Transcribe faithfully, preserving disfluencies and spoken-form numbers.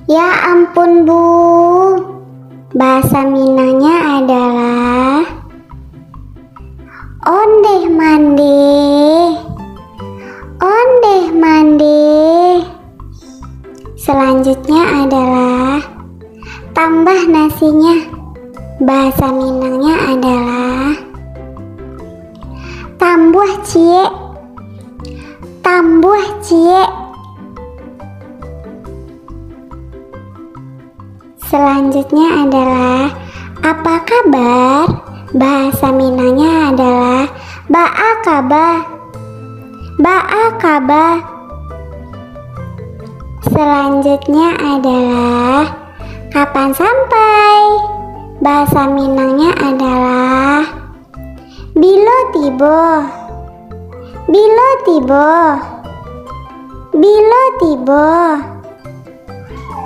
Ya ampun, Bu. Bahasa Minangnya adalah ondeh mandeh. Ondeh mandeh. Selanjutnya adalah tambah nasinya. Bahasa Minangnya adalah tambuah ciek. Tambuah ciek. Selanjutnya adalah apa kabar? Bahasa Minangnya adalah baa kaba. Baa kaba. Selanjutnya adalah kapan sampai? Bahasa Minangnya adalah bilo tibo. Bilo tibo. Bilo tibo.